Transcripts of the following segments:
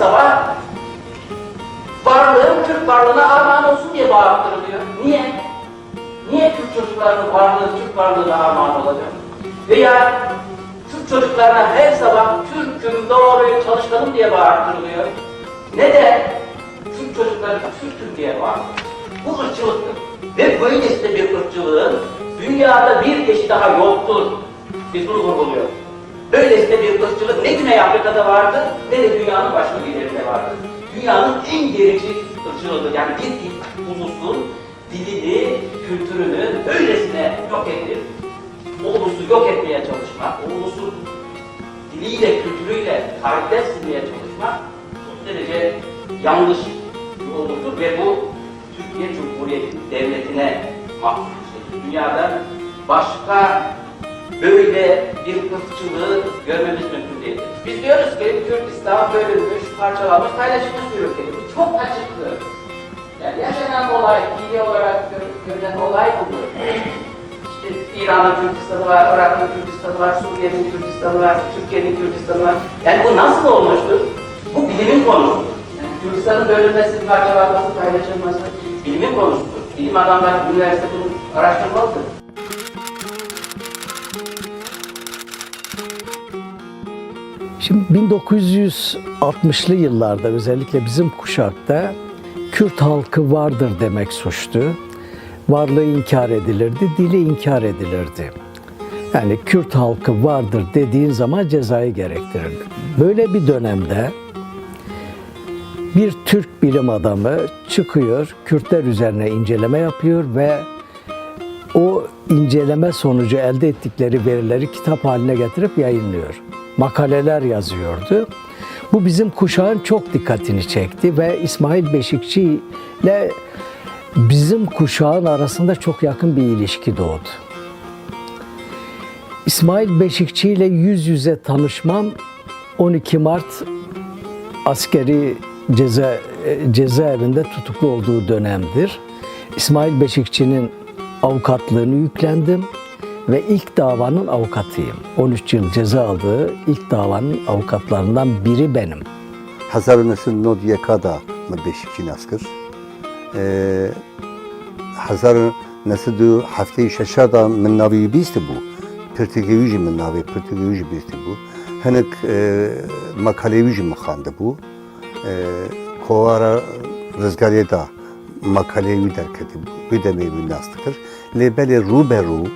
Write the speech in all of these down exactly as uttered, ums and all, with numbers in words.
Ama varlığım Türk varlığına armağan olsun diye bağırttırılıyor. Niye? Niye Kürt çocuklarının varlığı Türk varlığına armağan olacak? Veya Kürt çocuklarına her sabah "Türk'üm, doğruyum, çalışkanım" diye bağırttırılıyor. Neden? Kürt çocukları Türk'üm diye bağırıyor. Bu ırkçılıktır. Ve böylesine bir ırkçılığın dünyada bir eşi daha yoktur. Biz bunu vurguluyoruz. Böylesine bir ırkçılık ne Güney Afrika'da vardı, ne de dünyanın başka bir yerinde vardı. Dünyanın en gerici ırkçılığıdır. Yani bir ulusun dilini, kültürünü böylesine yok edip, o ulusu yok etmeye çalışmak, o ulusun diliyle, kültürüyle tarihten silmeye çalışmak çok derece yanlış bir olgudur ve bu Türkiye Cumhuriyeti Devleti'ne mahsus bir şeydir. Dünyada başka böyle bir ırkçılığı görmemiz mümkün değildir. Biz diyoruz ki Kürdistan bölünmüş, parçalanmış, paylaşılmış bir ülkedir. Bu çok açıktır. Yani yaşanan olay, dini olarak gör- görünen olay budur. İşte İran'ın Kürdistan'ı var, Irak'ın Kürdistan'ı var, Suriye'nin Kürdistan'ı var, Türkiye'nin Kürdistan'ı var. Yani bu nasıl olmuştur? Bu bilimin konusudur. Yani Kürdistan'ın bölünmesi, parçalanması, paylaşılması bilimin konusudur. Bilim adamları, üniversite bunu araştırmalıdır. Şimdi bin dokuz yüz altmışlı yıllarda özellikle bizim kuşakta Kürt halkı vardır demek suçtu. Varlığı inkar edilirdi, dili inkar edilirdi. Yani Kürt halkı vardır dediğin zaman cezayı gerektirirdi. Böyle bir dönemde bir Türk bilim adamı çıkıyor, Kürtler üzerine inceleme yapıyor ve o inceleme sonucu elde ettikleri verileri kitap haline getirip yayınlıyor. Makaleler yazıyordu. Bu bizim kuşağın çok dikkatini çekti ve İsmail Beşikçi ile bizim kuşağın arasında çok yakın bir ilişki doğdu. İsmail Beşikçi ile yüz yüze tanışmam on iki Mart askeri ceza, cezaevinde tutuklu olduğu dönemdir. İsmail Beşikçi'nin avukatlığını yüklendim ve ilk davanın avukatıyım. On üç yıl ceza aldığı ilk davanın avukatlarından biri benim. Hezar û neh sed û nod û yek de min Beşikçî nas kir. Hezar û neh sed û heftê û şeş de min navê wî bîstibû. Pirtûkê wî jî min navê pirtûkê wî jî bîstibû. Hinek makalê wî jî min xwendibû. Kovara Rizgarê de makaleyê wî derketibû. Wê demê wî nas dikir. Lê belê rû be rû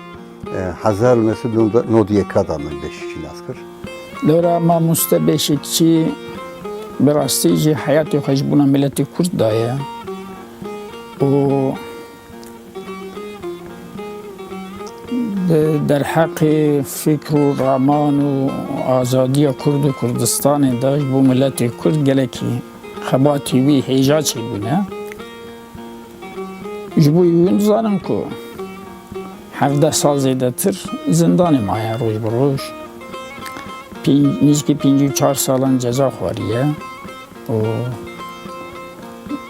hezar û neh sed û nod û yek de min Beşîkçî nas kir. Lewra mamoste Beşîkçî bi rastî jî heyatê xwe ji bona miletê Kurd daye û di derheqê fikr û raman û azadiya Kurd û Kurdistanê de ji bo miletê Kurd gelekî xebatê wî hêja çêbûne. Ji bo wî hûn dizanin ku hevdeh sal zêdetir zindanê maye roj bi roj. Pênc, nêzîkî pêncî û çar salan ceza xwariye û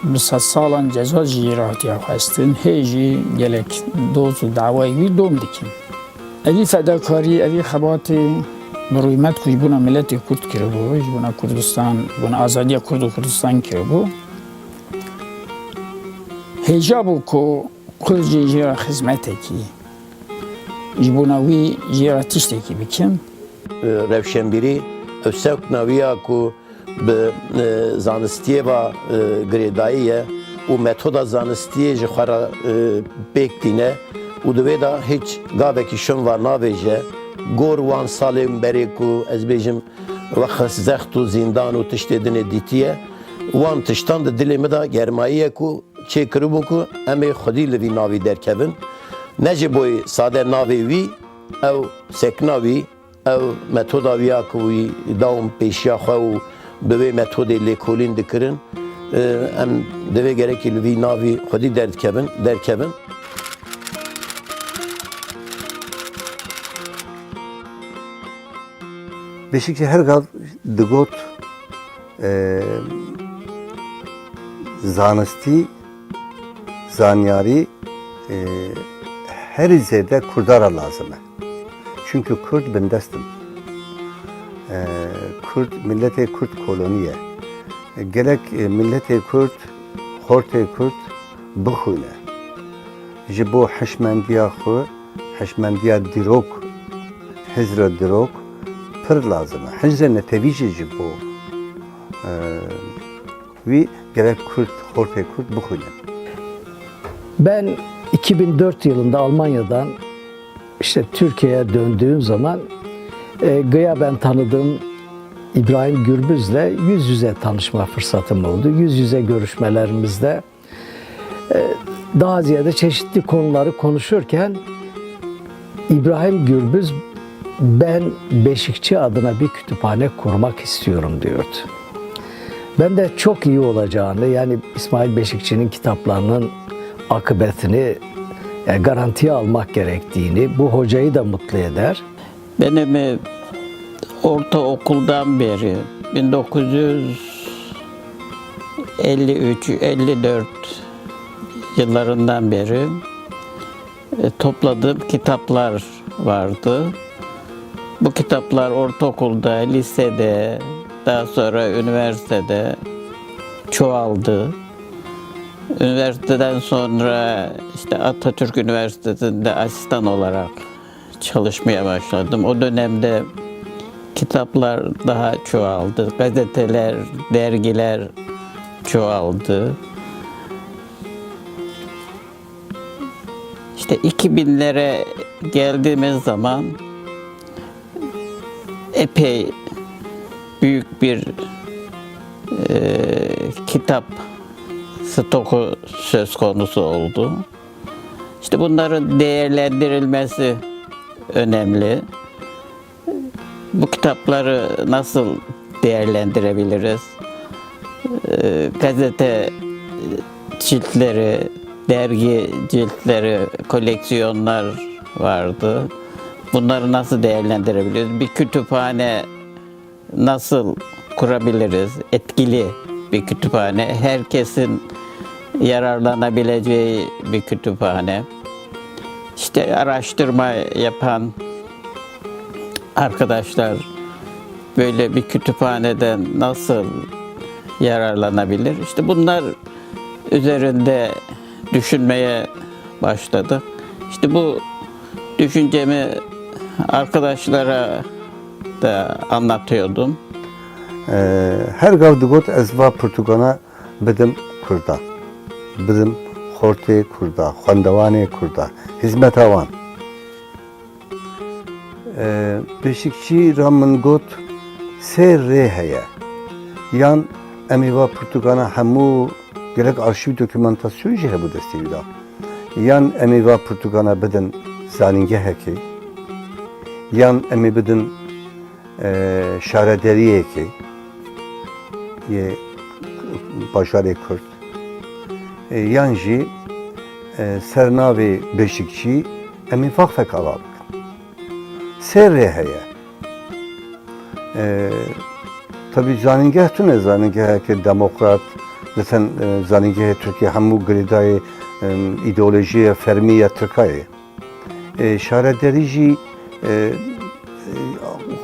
bi sed salan ceza jî jê re hatiye xwestin. Hê jî gelek doz û dawayê wî dom dikin. Evî fedakarî, evî xebatê bi rûmet ku ji bona miletê Kurd kiribû, ji bona Kurdistan, ji bona azadiya Kurd û Kurdistan kiribû. Hêja bû ku Kurd jî jê re xizmetekî, ji bona wî jê re tiştekî bikin. Rewşenbîrî ew sewkna wî ya ku bi zanistiyê ve girêdayî ye û metoda zanistiyê ji xwe re pêk tîne û di wê de hîç gavekî şin ve navêje. Gor wan salên berê ku ez bêjim wext zext û zîndan û tiştê dinê dîtiye, wan tiştan di dilê min de germayî ye ku çêkiribû ku em ê xwedî li vî navî derkevin. Ne ji boyê sade navê wî, ew sekna wî, ew metoda wî ya ku wî dawm pêşiya xwe û bi wê metodê lêkolîn dikirin, em divê gerekî li vî navî xwedî derdikevin, derkevin. Beşîkçî her gav digot, Zanistî, zanyarî herî zêde Kurda re lazim e. Çimkî Kurd bindest in. Kurd, miletê Kurd kolonî ye. Gerek, e, milletê Kurd, xortê Kurd bixwîne. Ji bo hişmendiya xwe, hişmendiya dîrok, hizra dîrok pir lazim e. Hizra netewî jî ji bo, e, wî gerek Kurd, xortê Kurd bixwînin. Ben iki bin dört yılında Almanya'dan işte Türkiye'ye döndüğüm zaman, e, gıyaben tanıdığım İbrahim Gürbüz'le yüz yüze tanışma fırsatım oldu. Yüz yüze görüşmelerimizde, e, daha ziyade çeşitli konuları konuşurken İbrahim Gürbüz, "Ben Beşikçi adına bir kütüphane kurmak istiyorum," diyordu. Ben de çok iyi olacağını, yani İsmail Beşikçi'nin kitaplarının akıbetini, yani garantiye almak gerektiğini, bu hocayı da mutlu eder. Benim, e, ortaokuldan beri, bin dokuz yüz elli üç, elli dört yıllarından beri, e, topladığım kitaplar vardı. Bu kitaplar ortaokulda, lisede, daha sonra üniversitede çoğaldı. Üniversiteden sonra işte Atatürk Üniversitesi'nde asistan olarak çalışmaya başladım. O dönemde kitaplar daha çoğaldı. Gazeteler, dergiler çoğaldı. İşte iki binlere geldiğimiz zaman epey büyük bir, e, kitap stoku söz konusu oldu. İşte bunların değerlendirilmesi önemli. Bu kitapları nasıl değerlendirebiliriz? Ee, gazete ciltleri, dergi ciltleri, koleksiyonlar vardı. Bunları nasıl değerlendirebiliriz? Bir kütüphane nasıl kurabiliriz? Etkili bir kütüphane, herkesin yararlanabileceği bir kütüphane. İşte araştırma yapan arkadaşlar böyle bir kütüphaneden nasıl yararlanabilir? İşte bunlar üzerinde düşünmeye başladık. İşte bu düşüncemi arkadaşlara da anlatıyordum. Ee, her gav digot ez va pirtûkana bidim Kurda. Bidim xortê Kurda, xwendevanê Kurda, hizmeta wan. Ee, Beşikçî ra min got, sê rê heye. Yan em ê va pirtûkana hemû gerek arşîv, dokumentasyon jî hebû destê wî de. Yan em ê va pirtûkana bidin zanîngehekê, yan em ê bidin, e, şaredariyekê yê bajarê Kurd, e, yan jî, e, ser navê Beşikçî em ê vaqfek ava bikin. Sê rê heye. E, tabî zanîngeh tune, zanîngeheke demokrat, zaten, e, zanîngehê Tirkiye hemû girêdayê, e, îdeolojiyê fermî ya Tirka ye. E, şaredarî jî, e, e,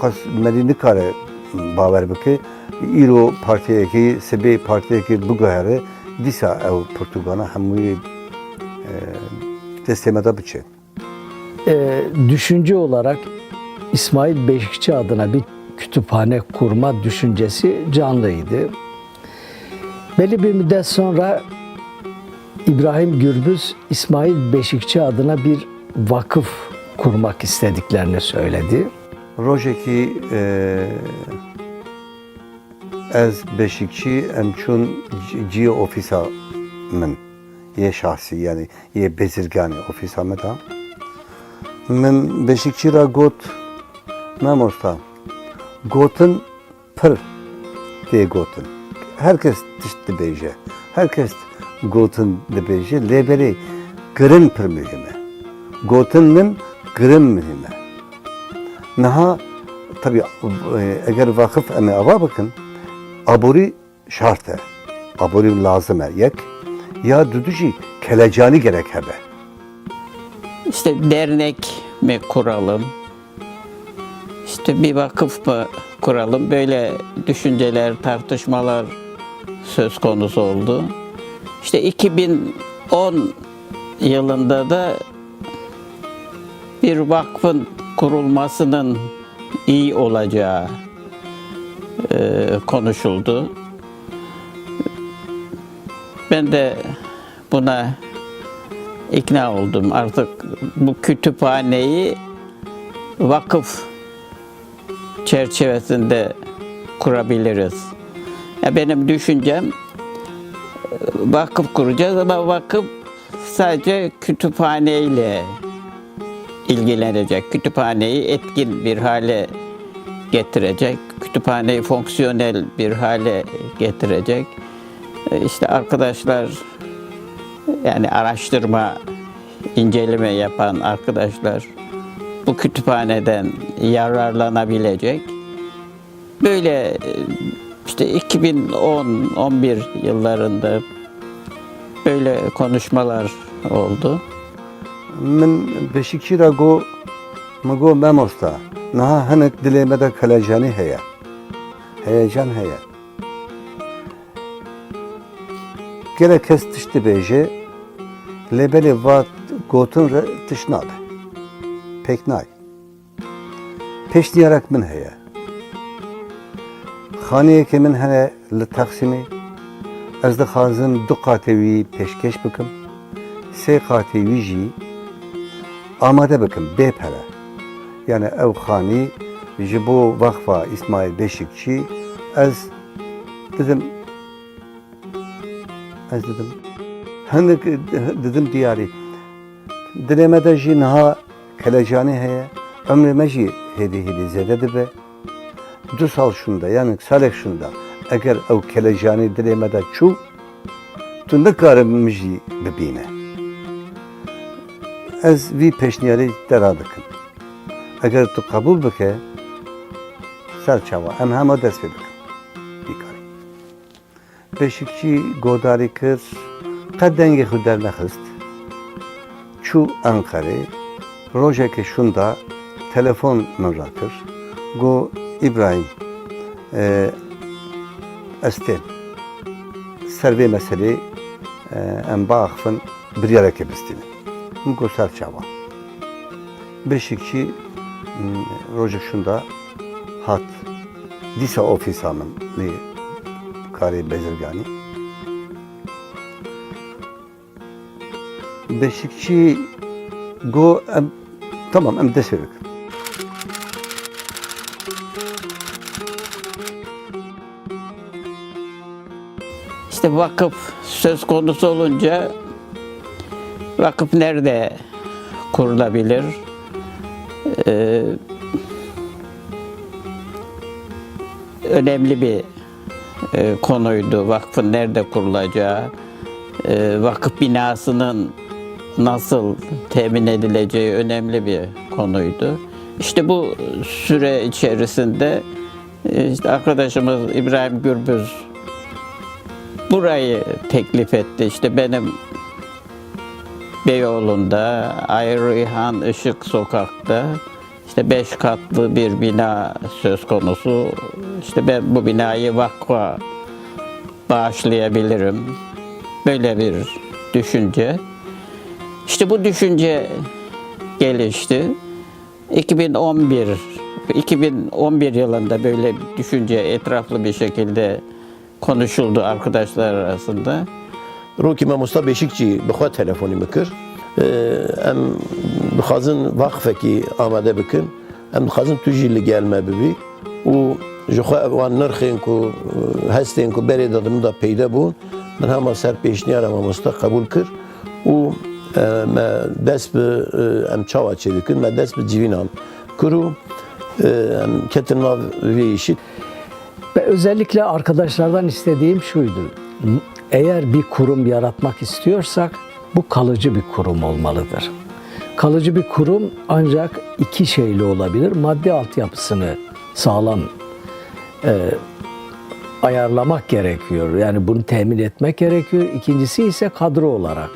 qas merî nikare bawer bike. Îro partiyekî, sibê partiyekî biguhere, dîsa ew pirtûkana hemûyê, e, destê me de biçe. E, düşünce olarak İsmail Beşikçi adına bir kütüphane kurma düşüncesi canlıydı. Belli bir müddet sonra İbrahim Gürbüz, İsmail Beşikçi adına bir vakıf kurmak istediklerini söyledi. Rojekî, e, ez Beşikçî em çûn ci-, ciyê ofîsa min, yê şahsî, yanî yê bezirganê ofîsa min de. Min Beşikçî ra got, mamosta, gotin pir tê gotin. Her kes tişt dibêje. Her kes gotin dibêje. Lê belê kirin pir muhîm e. Gotin nin kirin muhîm e. Niha, tabî, e, eger vaqif em ê ava bikin, aborî şart e. Aborî lazim e. Yek, ya dudu jî kelecanî gerek hebe. İşte dernek mi kuralım? İşte bir vakıf mı kuralım? Böyle düşünceler, tartışmalar söz konusu oldu. İşte iki bin on yılında da bir vakfın kurulmasının iyi olacağı, e, konuşuldu. Ben de buna ikna oldum. Artık bu kütüphaneyi vakıf çerçevesinde kurabiliriz. Ya benim düşüncem, e, vakıf kuracağız ama vakıf sadece kütüphaneyle ilgilenecek, kütüphaneyi etkin bir hale getirecek, kütüphaneyi fonksiyonel bir hale getirecek. E, işte arkadaşlar, yani araştırma, inceleme yapan arkadaşlar bu kütüphaneden yararlanabilecek. Böyle, e, işte iki bin on, on bir yıllarında böyle konuşmalar oldu. Min Beşikçî re got, min got, "Memosta, niha hinek dilê me de kelecanî heye. Heyecan heye. Gelek kes tişt dibêje, lê belê va gotin re tişt nabe. Pêk nayê." Pêşniyarek min heye. Xaniyekê min hene li Taksimê. Ez dixwazim du qatê wî pêşkêş bikim. Sê qatê wî jî amade bikim bê pere. Yani ew xanî ji bo Vakfa İsmail Beşikçi, ez didim, ez didim, hinek didim diyarî. Dilê me de jî niha kelecanî heye, emrê me jî hêdî hêdî zêde dibe. Du sal şûnde, yani salek şûnde, eger ew kelecanî dilê me de çû, tu nikarim min jî bibîne. Ez vî pêşniyarî te re dikim. Eger tu qebûl bike, ser çawa, em hema dest pê bikin. Vî karî. Beşikçî godarî kir, qet dengê xwe dernexist. Çû Enqerê, rojekê şûnda telefon min re kir. Got, "Îbrahîm, e, ez tên. Ser vê meselê, e, em biaxifin, biryarekê bistînin." Min got, "Ser çawa." Beşikçî, m, rojek şûnda hat dîsa ofîsa min, li karê bezirganî. Beşikçî got, "Em, tamam, em dest pê bikin." İşte vakıf söz konusu olunca vakıf nerede kurulabilir? Ee, önemli bir, e, konuydu. Vakfın nerede kurulacağı, e, vakıf binasının nasıl temin edileceği önemli bir konuydu. İşte bu süre içerisinde, e, işte arkadaşımız İbrahim Gürbüz burayı teklif etti. İşte benim Beyoğlu'nda, Ayrı İhan Işık Sokak'ta işte beş katlı bir bina söz konusu. İşte ben bu binayı vakfa bağışlayabilirim. Böyle bir düşünce. İşte bu düşünce gelişti. iki bin on bir, iki bin on bir yılında böyle bir düşünce etraflı bir şekilde konuşuldu arkadaşlar arasında. Rokî mamosta Beşikçî bi xwe telefonî min kir. Ee, Em dixwazin vaqfekî amade bikin. Em dixwazin tu jî li gel me bibî. Û ji xwe wan nirxên ku, e, hestên ku berê de di min de peyde bûn, min hema ser pêşniyara mamosta qebûl kir. Û, e, me dest bi, e, em çawa çêdikin, me dest bi civînan kir û, e, em ketin nav vê îşî. Ve özellikle arkadaşlardan istediğim şuydu. Eğer bir kurum yaratmak istiyorsak bu kalıcı bir kurum olmalıdır. Kalıcı bir kurum ancak iki şeyle olabilir. Maddi altyapısını sağlam, e, ayarlamak gerekiyor. Yani bunu temin etmek gerekiyor. İkincisi ise kadro olarak.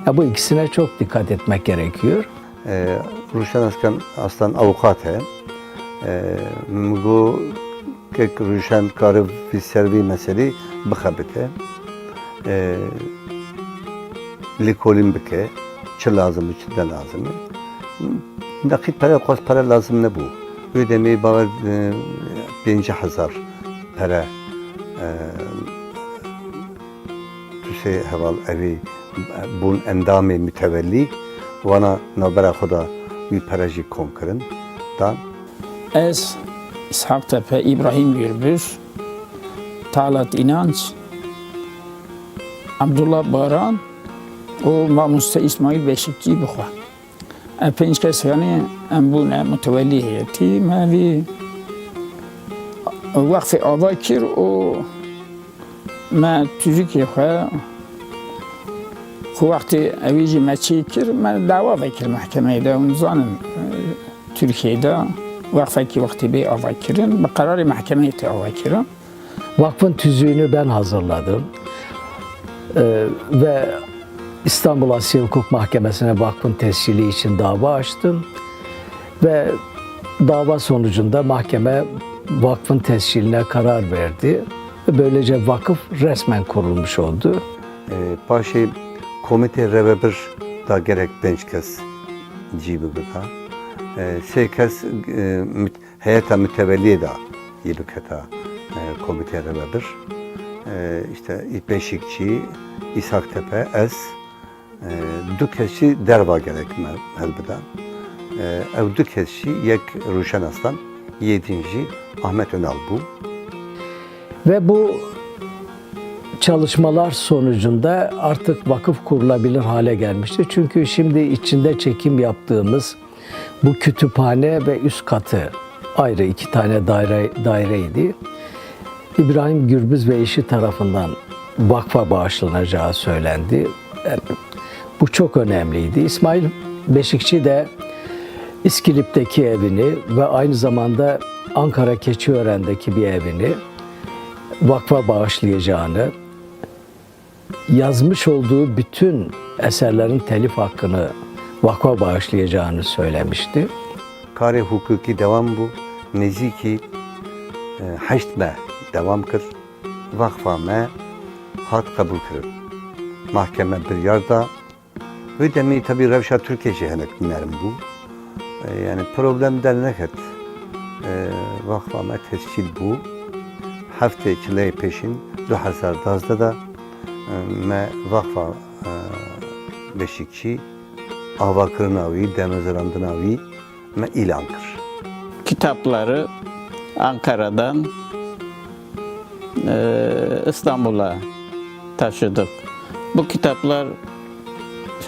Ya bu ikisine çok dikkat etmek gerekiyor. E, Ruşen Askan, Aslan avukat e. E, min got, kek Ruşen kare vî ser vî meselî, bixebite, e, lêkolîn bike, çi lazim û çi ne lazim e. Neqîd pere, qas pere lazim nebû. Wê demê bawer, e, pêncî hezar pere, e, tu sê heval evî bûn endamê mutewellî, wana navbera xwe de wî pere jî kom kirin, dan. Ez, Îshak Tepe, Îbrahîm Gürbüz, Talat İnanç, Abdullah Baran û mamoste Îsmaîl Beşikçî bi xwe. Em pênc kes, yanî, em bûne mutewellî heyetî. Me vî wexfê ava kir û me tûjikê xwe, ku wextê ewî jî me çê kir, me dawa vekir mehkemeyê de. Hûn zanin, e, Tirkiyeyê de wexfekî wextê bê ava kirin, bi qerarê mehkemeyê tê ava kirin. Vakfın tüzüğünü ben hazırladım. Ee, ve İstanbul Asya Hukuk Mahkemesi'ne vakfın tescili için dava açtım. Ve dava sonucunda mahkeme vakfın tesciline karar verdi. Ve böylece vakıf resmen kurulmuş oldu. Ee, paşê Komîtê Rêvebir da gerek pênc kes cî bigirta. Ee, sê kes, e, müt-, heyeta mutewelliyê de yê biketa, e, Komîtê Rêvebir. E, işte Beşikçi, Îshak Tepe, ez, e, du kes jî derva gerek me helbida. E, ew du kes jî, yek Ruşen Aslan, yê din jî Ahmet Önal bû. Ve bu çalışmalar sonucunda artık vakıf kurulabilir hale gelmiştir. Çünkü şimdi içinde çekim yaptığımız bu kütüphane ve üst katı ayrı iki tane daire, daireydi. İbrahim Gürbüz ve eşi tarafından vakfa bağışlanacağı söylendi. Yani bu çok önemliydi. İsmail Beşikçi de İskilip'teki evini ve aynı zamanda Ankara Keçiören'deki bir evini vakfa bağışlayacağını, yazmış olduğu bütün eserlerin telif hakkını vakfa bağışlayacağını söylemişti. Karê hukukî dewam bû, nêzîkî, e, heşt meh dewam kir. Wexfa me hat qebûl kirin. Mahkeme biryar da. Wê demê tebî rewşa Tirkiyê jî hinek nerm bû. E, yani problem derneket. E, Wexfa me tescîl bû. Heftê çileyê pêşîn du hezar duwazdeh de, e, me Wexfa, e, Beşikçî, avakirina wî, demezirandina wî me îlan kir. Kitapları Ankara'dan, e, İstanbul'a taşıdık. Bu kitaplar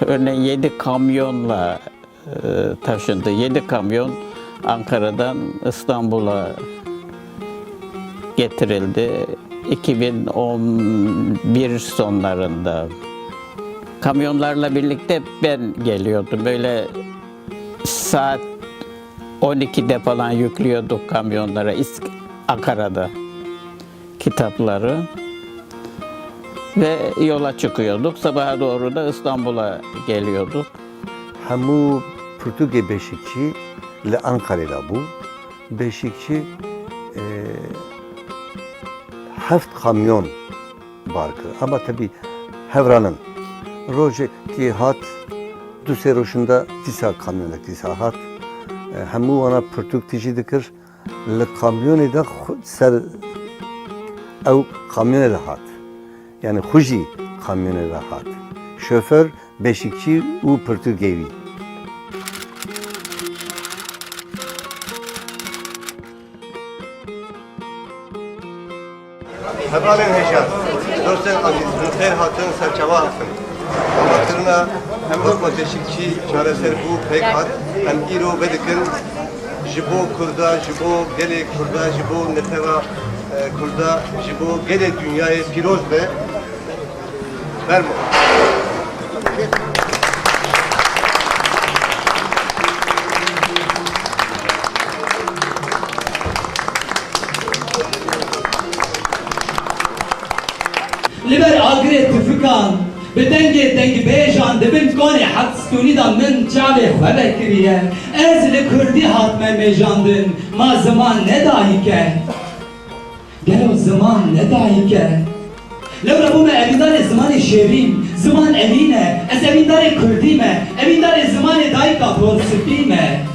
örneğin yedi kamyonla, e, taşındı. Yedi kamyon Ankara'dan İstanbul'a getirildi. iki bin on bir sonlarında. Kamyonlarla birlikte ben geliyordum. Böyle saat on ikide falan yüklüyorduk kamyonlara İsk-, Ankara'da kitapları ve yola çıkıyorduk. Sabaha doğru da İstanbul'a geliyorduk. Hemû pirtûkê Beşikçî li Ankarê de bû. Beşikçî, e, heft kamyon bar kir. Ama tebî hevranin. Rojekî hat, du sê roj hinde dîsa kamyonek dîsa hat. E, hemû wana pirtûk tijî dikir. Li kamyonê de xwe-, ser ew kamyonê de hat. Yani xwe jî kamyonê de hat. Şoför, Beşikçî û pirtûkê wî. Hevalên hêja, dostên ezîz, bi xêr hatin, serçava hatin. Avakirina em wexta Beşikçî çareser bû, pêk hat. Em îro vedikin ji bo Kurda, ji bo gelê Kurda, ji bo netewa, e, Kurda, ji bo gelê dinyayê pîroz be. Fermo. Li ber agirê tifikan, bi dengê dengbêjan di bin konê Heqstûnî de min çavê xwe vekiriye. Ez li kurdî hatime mêjandin, ma ziman ne dayik e? Gelo ziman ne dayik e? Lewra bûme evîndarê zimanê şêrîn, ziman evîn e, ez evîndarê kurdî me, evîndarê zimanê dayika borsipî me.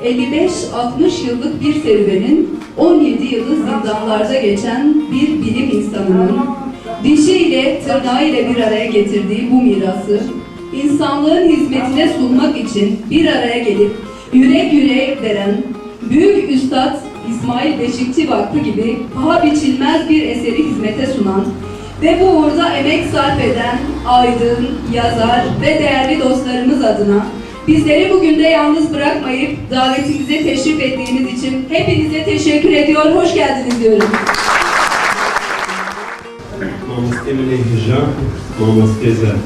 Elli beş altmış yıllık bir serüvenin, on yedi yılı zindanlarda geçen bir bilim insanının dişiyle tırnağıyla bir araya getirdiği bu mirası, insanlığın hizmetine sunmak için bir araya gelip yürek yüreğe veren büyük üstad İsmail Beşikçi Vakfı gibi paha biçilmez bir eseri hizmete sunan ve bu uğurda emek sarf eden aydın, yazar ve değerli dostlarımız adına bizleri bugün de yalnız bırakmayıp davetimize teşrif ettiğiniz için hepinize teşekkür ediyor, hoş geldiniz diyorum. Mamostê min ê hêja, mamostê Zer.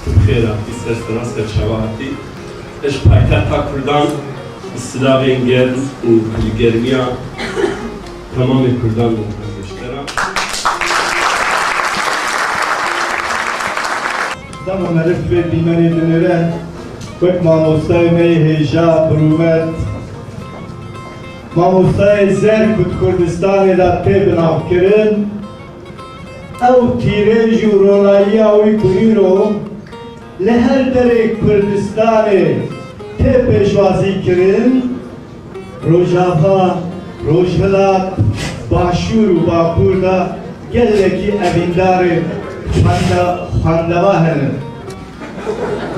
Tu bi xêr hatî, ser sera ser çava hatî. Ez ji paytexta Kurdan bi silavên germ û dilgermiya temamê Kurdan û hembeşteran. Dema meriv vê dîmenê dinêre, wek mamostayê me yê hêja, bi rûmet, mamostayê Zer ku di Kurdistanê de tê binavkirin, ew tîrêj û ronayiya wî ku îro li her derê Kurdistanê tê pêşwazî kirin, Rojava, Rojhilat, Başûr û Bakur de gelekî evîndarê xwende-, xwendeva hene.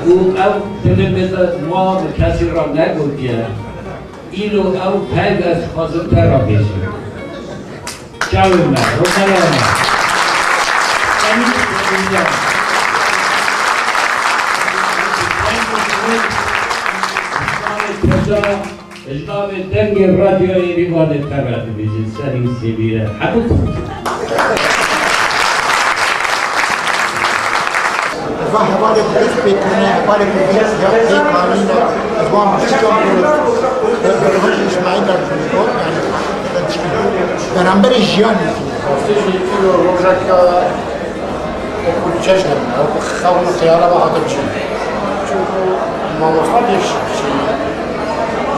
Û ew dilê min de wa bi kesî re negotiye. Îro ew peng ez dixwazim te re bêjim. Çavên me, rojnameyê me. Emîn Kurdiya. Ji navê dengê radyoyê Rîvanê te re dibêjin, serî û sêvî re. Hemû Va hevalê ku dest pê tune, hevalê ku dest ya pê kanîne, ez wan bi çi can bû, Rêvej Îsmaîl re dibêjin, yani, beramberê jiyanê. Rastî jî îro rojeka wekî cejn e, wekî xewn û xeyala me hate çîn. Çimkû mamosta Beşikçî,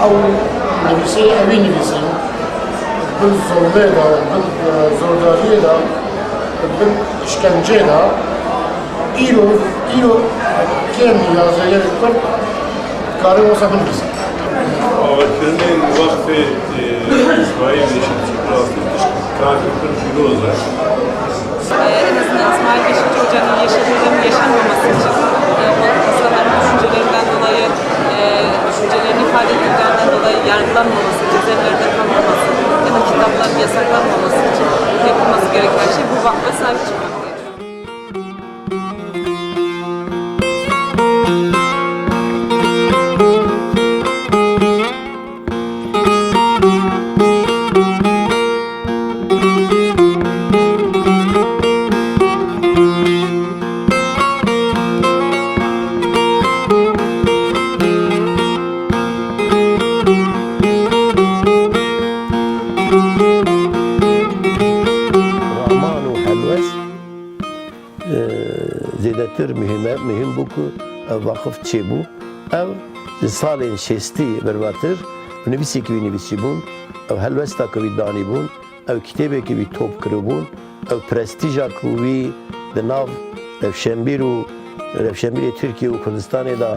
ew nivîsê, ewî nivîsîn, bin zulmê de, bin, e, zordariyê de, bin îşkencê de, îro, îro kêm yazariyê Kurd dikarin wisa binivîsin. Avakirinên wextê, e, Îsmaîl Beşikçî bi rastî tişt karê pir pîroz e. En azından İsmail Beşikçi Hoca'nın yaşadığı yaşanmaması için, e, bu insanların düşüncelerinden dolayı, e, düşüncelerini ifade ettiklerinden dolayı yargılanmaması, cezaevlerinde kalmaması ya da kitapların yasaklanmaması için yapılması gereken şey bu vakfa sahip çıkmaktır. Raman û helwest, e, zêdetir muhîm e, muhîm bû ku ev vaxif çêbû. Ew di salên şêstî bervatir nivîsek wî nivîsîbûn, ew helwesta ku wî danîbûn, ew kitêbekî wî top kiribûn, ew prestîja ku wî di nav rewşenbîr û rewşenbîrê Tirkiye û Kurdistanê de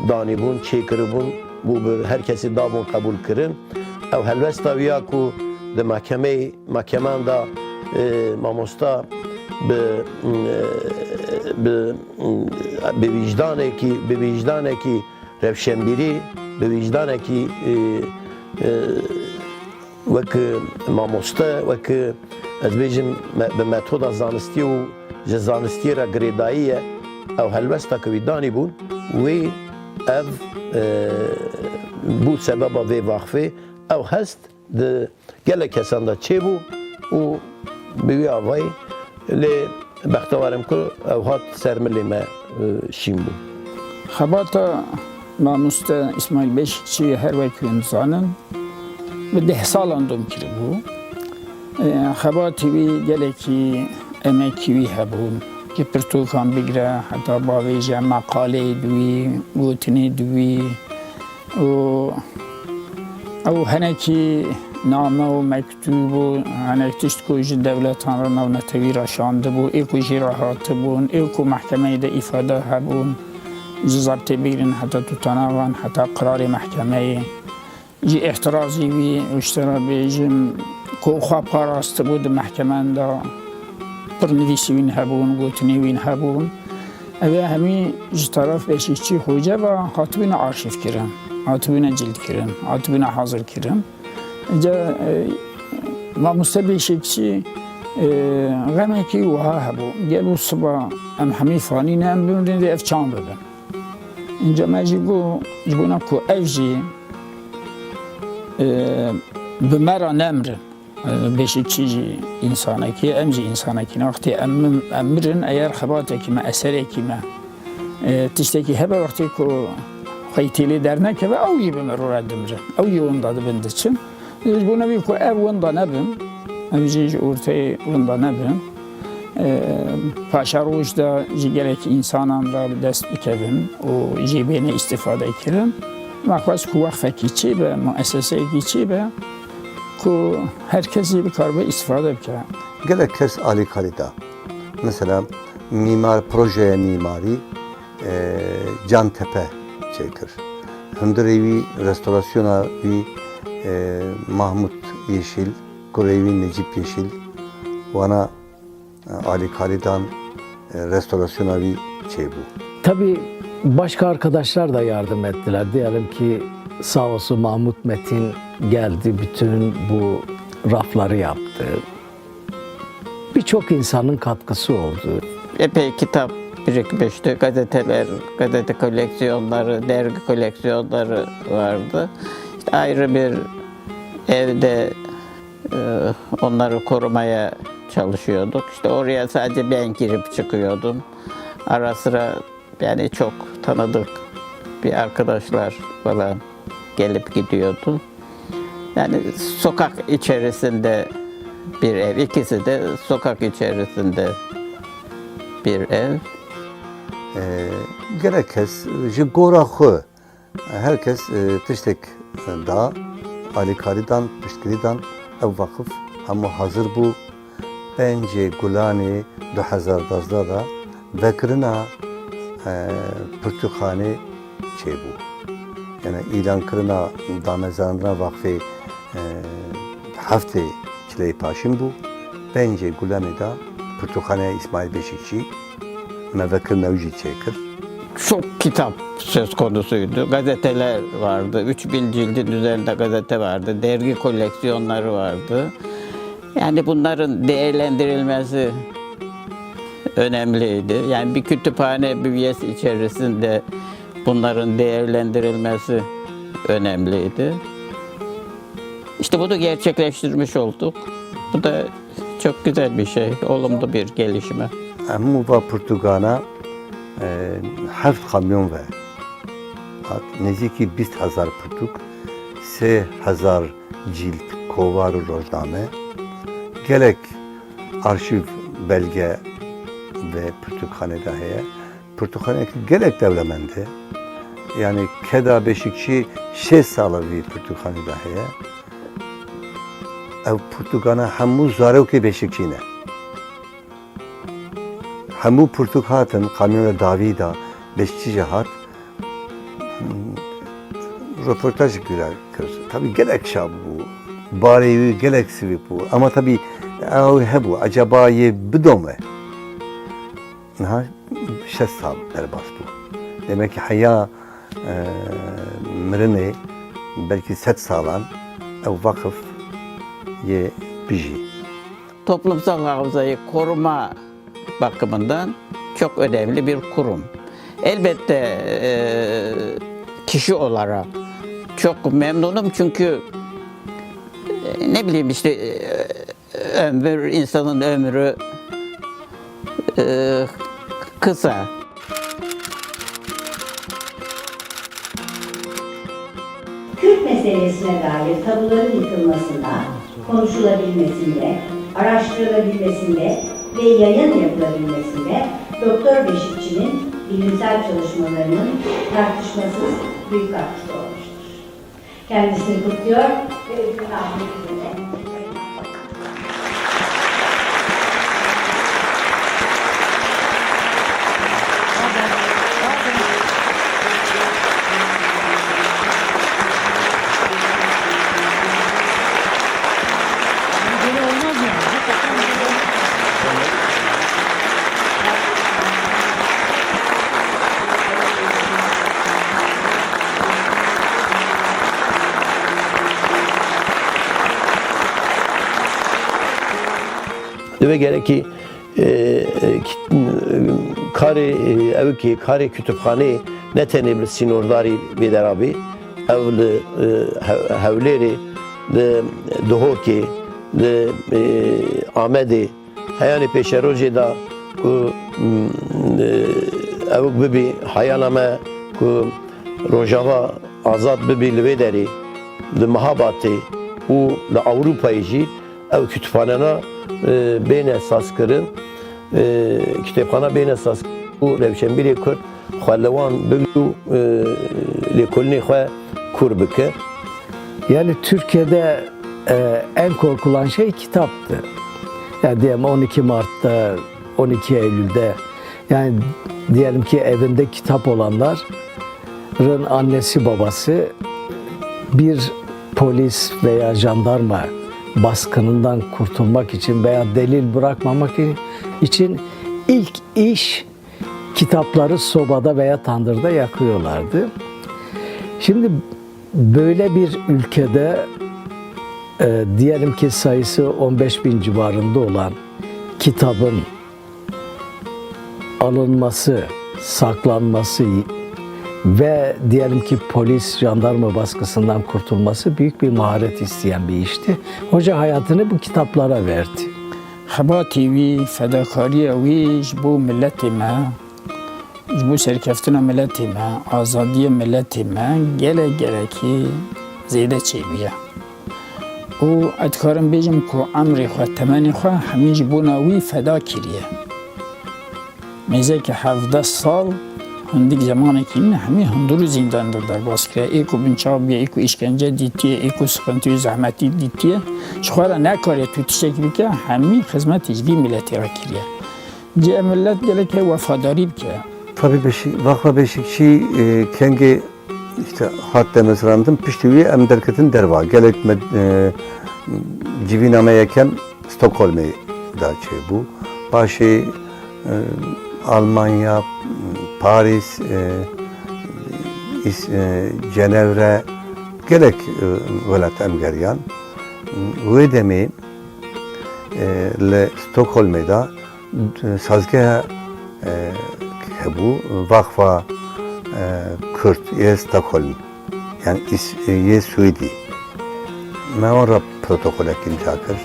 danîbûn, çêkiribûn, bû bi her kesî dabûn qebûlkirin. Ew helwesta wî ya ku di mahkemeyê, mahkeman de, e, mamosta bi, e, bi, bi wîjdanekî, bi wîjdanekî rewşenbîrî, bi wîjdanekî, e, e, wek mamoste, wek, ez bêjim, me-, bi metoda zanistî û ji zanistiyê re girêdayî ye. Ew helwesta ku wî danîbûn, wê ev, e, bû sebeba vê vaxfê. Ew hest di gelek kesan de çêbû û bi wî avayî, lê bextewar im ku ew hat ser milê me, e, şîn bû. Xebata mamoste Îsmaîl Beşikçî her wek hûn dizanin, bi deh salan dom kiribû. E, xebatê wî gelekî emekî wî hebû. Ji pirtûkan bigre heta bavêje meqaleyê di wî, gotinê di wî û ew hinekî name û mektûb û hinek tişt ku ji dewletan re navnetewî re şandibû, ê ku jê re hatibûn, ê ku mehkemeyê de îfade hebûn, ji zebtê bîrin heta tutanaxan, heta qirarê mehkemeyê. Ji îhtirazî wî, û ji te re bêjim, ku xwe parastibû di mehkemen de, pir nivîsî wîn hebûn, gotinê wîn hebûn. Ev ê hemî ji teref Beşîkçî Xoce ve hatibûne arşîvkirin, hatibûne cildkirin, hatibûne hazirkirin. Înca, e, mamoste Beşîkçî, e, xemekî wiha hebû. Gelo siba em hemî fanî ne, em bimrin dê ev çawan bibin? Înca me jî got, ji bona ku ev jî, e, bi me re nemrin. E, Beşîkçî jî însanekî ye, em jî însanekî ne. Wextê em, em mirin, eger xebatekî me, eserekî me, e, tiştekî hebe, wextê ku xweyî têlê dernekeve, ew jî bi mirû re dimrin. Ew jî winda dibin diçin. Ji bo nevî ku ev winda nebin, ev jî ji orteyê winda nebin, e, paşeroj de ji gelek însanan re bi dest bikevin û jê bêne îstîfade kirin. Me xwest ku wexfekî çêbe, mueseseyekî çêbe ku her kes jê bikaribe îstîfade bike. Gelek kes alîkarî da. Mesela mîmar, projeye mîmarî, e, Cantepe çêkir. Hundirê wî, restorasyona wî, e, Mahmut Yeşil, kurê wî Necip Yeşil, wana, e, alîkarî dan, e, restorasyona wî çêbû. Tabii başka arkadaşlar da yardım ettiler. Diyelim ki sağ olsun Mahmut Metin geldi, bütün bu rafları yaptı. Birçok insanın katkısı oldu. Epey kitap birikmişti. Gazeteler, gazete koleksiyonları, dergi koleksiyonları vardı. İşte ayrı bir evde, e, onları korumaya çalışıyorduk. İşte oraya sadece ben girip çıkıyordum. Ara sıra yani çok tanıdık bir arkadaşlar falan gelip gidiyordu. Yani sokak içerisinde bir ev, ikisi de sokak içerisinde bir ev. E, Gelek kes ji gora xwe, her kes, e, tiştek da, alîkarî dan, piştgirî dan, ev waqif hemû hazir bû. Pencê Gulanê du hezar duwazdeh de vekirina, e, pirtûkxanê çêbû. Yani îlankirina damezrandina vaqfê, e, heftê çileyê paşîn bû. Pencê Gulanê de pirtûkxaneya Îsmaîl Beşîkçî me vekirina wî jî çêkir. Çok kitap söz konusuydu. Gazeteler vardı. Üç bin cildin üzerinde gazete vardı. Dergi koleksiyonları vardı. Yani bunların değerlendirilmesi önemliydi. Yani bir kütüphane bünyesi içerisinde bunların değerlendirilmesi önemliydi. İşte bunu gerçekleştirmiş olduk. Bu da çok güzel bir şey, olumlu bir gelişme. Hemû va pirtûkana, e, heft kamyon ve hat, nêzîkî bîst hezar pirtûk, sê hezar cîld kovar û rojname, gelek arşîv, belge ve pirtûkxanê de heye. Pirtûkxaneyekî gelek dewlemend e. Yani keda Beşikçî şêst sal e vî pirtûkxanê de heye. Ev pirtûkana hemû zarokê Beşikçî ne. Hemû pirtûk hatin, kamyona dawî de Beşikçî jî hat. Roportaj kira kir. Tabii gelek şa bû. Barê wî gelek sivî bû. Ama tabii ew hebû. Acaba yê bidome? Niha şeş sal derbas bû. Demek ki heya, e, mirinê belkî sed salan ew vakif yê bijî. Toplumsal hafızayı koruma bakımından çok önemli bir kurum. Elbette, e, kişi olarak çok memnunum çünkü, e, ne bileyim işte, e, ömür, insanın ömrü, e, kısa. Kürt meselesine dair tabuların yıkılmasında, konuşulabilmesinde, araştırılabilmesinde ve yayın yapılabilmesinde Doktor Beşikçi'nin bilimsel çalışmalarının tartışmasız büyük katkısı olmuştur. Kendisini kutluyor Divê gerekî, e, e, ki-, karê, e, ew ki karê kutubxaneyê ne tenê bi sînordarî bê dera bê. Ew li, e, Hew-, Hewlêrê, li Duhokê, li, e, Amedê, heyanê pêşerojê de ku, mm, e, ew bibî, hayala me ku Rojava azad bibî li vê derê, li Mehabatê û li Ewropayê jî ew kutubxanena, e, bêne sazkirin, e, kitêbxana bêne sazkirin û rewşenbîrê Kurd xwe li wan bigre û, e, lêkolînê xwe kûr bike. Yani Türkiye'de, e, en korkulan şey kitaptı. Yani diyelim on iki Mart'ta, on iki Eylül'de, yani diyelim ki evinde kitap olanların annesi babası bir polis veya jandarma baskınından kurtulmak için veya delil bırakmamak için ilk iş kitapları sobada veya tandırda yakıyorlardı. Şimdi böyle bir ülkede, e, diyelim ki sayısı on beş bin civarında olan kitabın alınması, saklanması ve diyelim ki polis, jandarma baskısından kurtulması büyük bir maharet isteyen bir işti. Hoca hayatını bu kitaplara verdi. Xebatê wî, fedakariya wî ji bo miletê me, ji bo serkeftina miletê me, azadiya miletê me gelek gelekî zêde çêbûye. Û ez dikarim bêjim ku emrê xwe, temenê xwe hemî ji bona wî feda kiriye. Nêzîkî hevdeh sal, hindik zemanekî min hemî hundir û zîndan de derbas kiriye. Ê ku binçav bûye, ê ku îşkence dîtiye, ê ku siqintî û zehmetî dîtiye. Ji xwe re nekariye tu tiştekî bike, hemî xizmetê ji vî miletê re kiriye. Cê millet gelek wefadarî bike. Tabii Beşik-, Vakfa Beşikçi, e, kengê işte hat demezrandin, piştî wî em derketin derva. Gelek me, e, civîna me yekem Stockholmê de çêbû. Paşê, e, Almanya, Paris, e, Îs-, e, Cenevre, gelek, e, welat em geriyan. Wê demê, e, li Stockholmê de sazgeha, e, hebû, Vakfa, e, Kurd yê Stockholm, yani îs-, yê Swêdî. Me wan re protokolek îmza kir.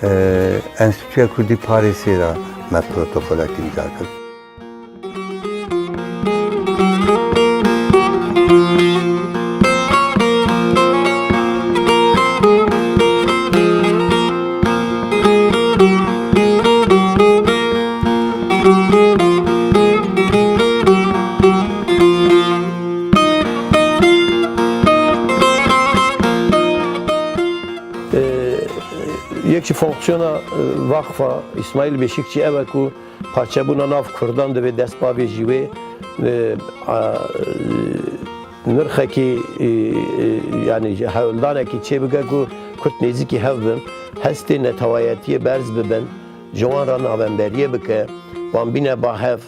E, Enstitûya Kurdî Parîsê re me protokolek îmza kir. Ee, yek ji fonksiyona, e, Vakfa Îsmaîl Beşîkçî ew e ku parçebûna nav Kurdan divê dest bavêjî wê, e, a, e, nirxekî, e, e, yanî hewldanekî çêbike ku Kurd nêzîkî hev bin, hestê netewayetiyê berz bibin, ji wan re navemberiyê bike, wan bîne ba hev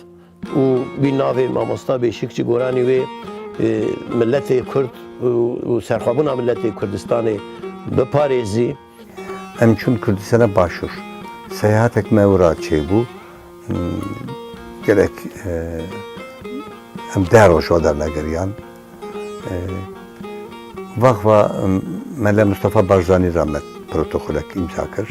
û wî navê mamosta Beşîkçî Goranî wê, e, miletê Kurd û, û serxwebûna miletê Kurdistanê biparêzî. Em çûn Kurdistana Başûr. Seyahatek me wira çêbû. Hmm, gelek, e, em deh roj wa dernegeriyan. E, Vakfa, em, Mele Mustafa Barzanî re me protokolek îmza kir.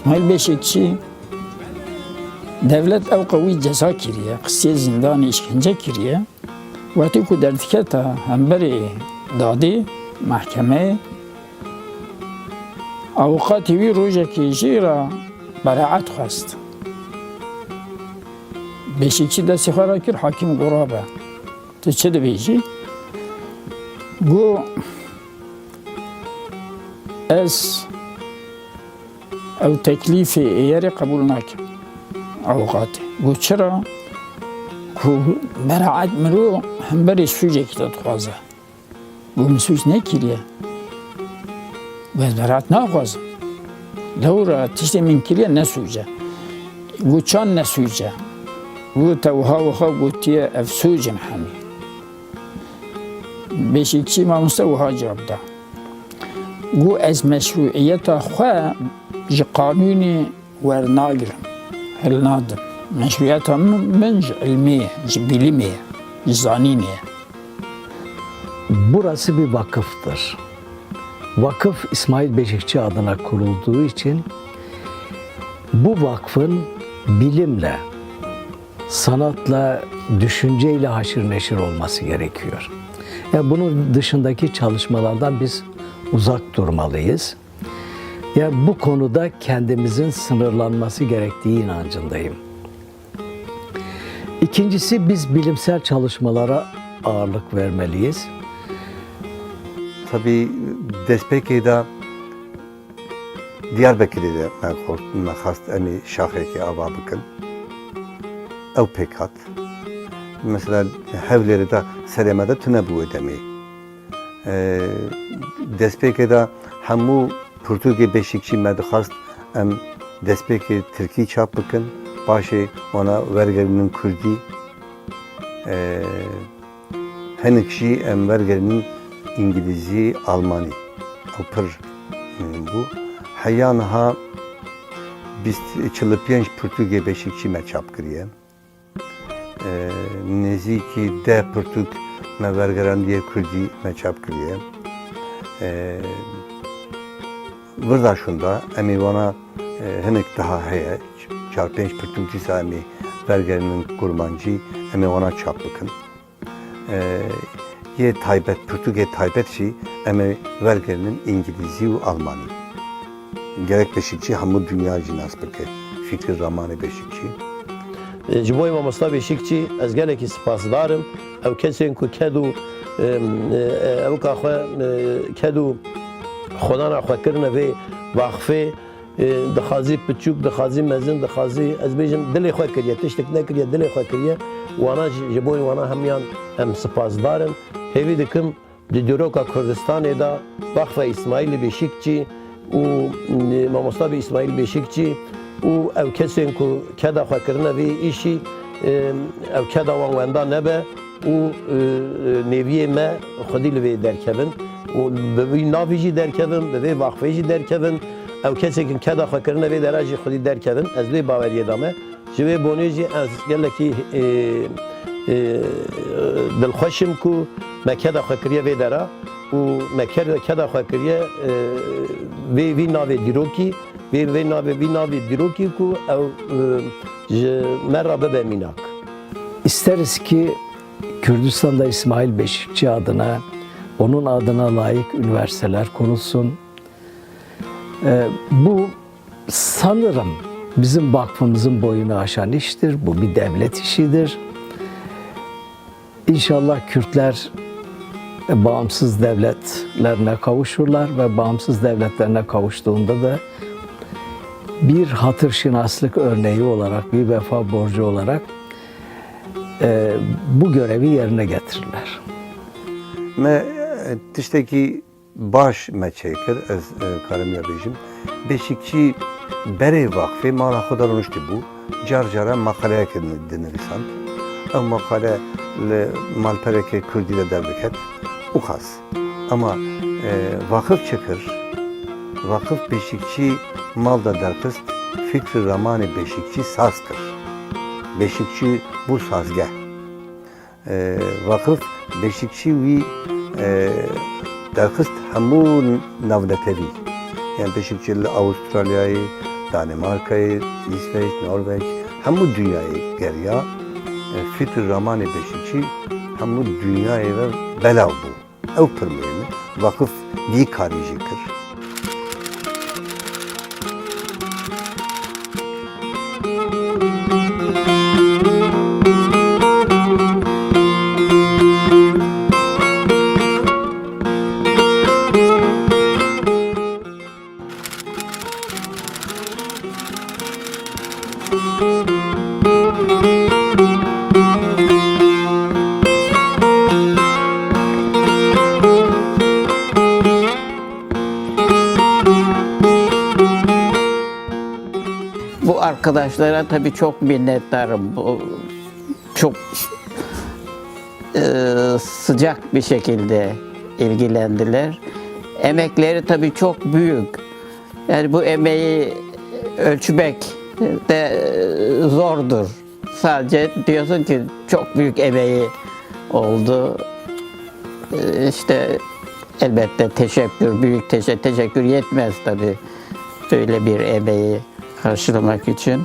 Hal Beşikçi, dewlet ew qewî ceza kiriye, qisiye zîndanê, îşkence kiriye. Wextê ku derdikete hemberê dadê, mehkemeyê, avûkatê wî rojekê jê re beraet xwest. Beşikçi destê xwe rakir, hakîm got, "Rabe, tu çi dibêjî?" Got, "Ez ew teklîfê êyerê qebûl nakim." Avûkatê got, "Çira?" Ku beraet miro hemberê sûcekî te dixwaze. Got, "Min sûc nekiriye. Got, ez beraet naxwazim. Lewra tiştê min kiriye ne sûc e." Got, "Çand ne sûc e?" Got, "Te wiha wiha gotiye, ev sûc in hemî." Beşikçî mamoste wiha cewab da. Got, "Ez meşrûiyeta xwe ji qanûnê wernagirim, hilnadim. Meşrûiyeta min, min ji ilmê ye, ji bilimê ye, ji zanînê ye." Burası bir vakıftır. Vakıf İsmail Beşikçi adına kurulduğu için bu vakfın bilimle, sanatla, düşünceyle haşır neşir olması gerekiyor. Yani bunun dışındaki çalışmalardan biz uzak durmalıyız. Yani bu konuda kendimizin sınırlanması gerektiği inancındayım. İkincisi, biz bilimsel çalışmalara ağırlık vermeliyiz. Tabii, destpêkê de Diyarbekirê de me xwest, me xwest em ê şaxekê ava bikin. Ew pêk hat. Mesela Hewlêrê de serê me de tune bû wê demê. Ee, destpêkê de hemû pirtûkê Beşikçî me dixwest em destpêkê tirkî çap bikin, paşê wana wergerînin kurdî. Ee, Hinek jî em wergerînin îngilîzî, almanî. Ew pir muhîm bû. Heya niha bîst, çil û pênc pirtûkê Beşikçî me çap kiriye. Ee, nêzîkî deh pirtûk me wergerandiye kurdî me çap kiriye. Ee, Virda şûnda em ê wana, e, hinek daha heye. Çar pênc pirtûk dîsa em ê wergerînin kurmancî, em ê wana çap bikin. E, yê taybet, pirtûkê taybet jî em ê wergerînin îngilîzî û almanî. Gerek Beşikçî hemû dinya jî nas bike, fikrî ramanê Beşikçî. E, ji bo mamosta Beşikçî ez gelekî spasdar im. Ew kesên ku ked û, e, e, ewka xwe, e, ked û xwedana xwe kirine vê vaxfê, e, dixwazî piçûk, dixwazî mezin, dixwazî, ez bêjim, dilê xwe kiriye, tiştek nekiriye, dilê xwe kiriye. Wana ji, ji bo wana hemiyan em spasdar in. Hêvî dikim di dîroka Kurdistanê de Vaxfa Îsmaîlê Beşîkçî û, e, mamosta Bê Îsmaîl Beşîkçî û ew kesên ku keda xwe kirine vê îşî, e, ew keda wan wenda nebe. Û, e, e, nêviyê me xwedî li vê derkevin û bi vî navî jî derkevin, bi vê vaxfê jî derkevin. Ew kesên ku keda xwe kirine vê dera jî xwedî derkevin. Ez vê baweriyê de me. Ji vê bonê jî ez gelekî, e, e, dilxweş im ku me keda xwe kiriye vê dera û me ker-, keda xwe kiriye, e, vê, vî navê dîrokî, vê, vê navê, vî navê dîrokî ku ew, e, ji me re bibe mînak. İsteriz ki Kürdistan'da İsmail Beşikçi adına, onun adına layık üniversiteler kurulsun. E, bu sanırım bizim vakfımızın boyunu aşan iştir. Bu bir devlet işidir. İnşallah Kürtler, e, bağımsız devletlerine kavuşurlar ve bağımsız devletlerine kavuştuğunda da bir hatırşinaslık örneği olarak, bir vefa borcu olarak, e, bu görevi yerine getirirler. Me, e, tiştekî baş me çêkir, ez, e, karim ya bêjim. Beşikçî berê vaxfê mala xwe de rûniştibû, car cara maqaleyek ni-, dinivîsand. Ew maqale li malpereke kurdî de derdiket û xas. Ama, e, Vaxif çi kir? Vaxif Beşikçî mal de derxist, fikr û ramanê Beşikçî saz kir. Beşikçî bû sazgeh. E, Vaxif Beşikçî wî, e, derxist hemû navnetevî. Yani Beşikçî li Avustralyayê, Danîmarkayê, Îsveç, Norveç, hemû dinyayê geriya, e, Fît û Ramanê Beşîkçî hemû dinyayê ve belav bû. Ew pir muhîm e. Vakif vî karî jî kir. Bu arkadaşlara tabii çok minnettarım. Bu çok, e, sıcak bir şekilde ilgilendiler. Emekleri tabii çok büyük. Yani bu emeği ölçmek de, e, zordur. Sadece diyorsun ki çok büyük emeği oldu. E, işte elbette teşekkür, büyük teşe-, teşekkür yetmez tabii böyle bir emeği karşılamak için.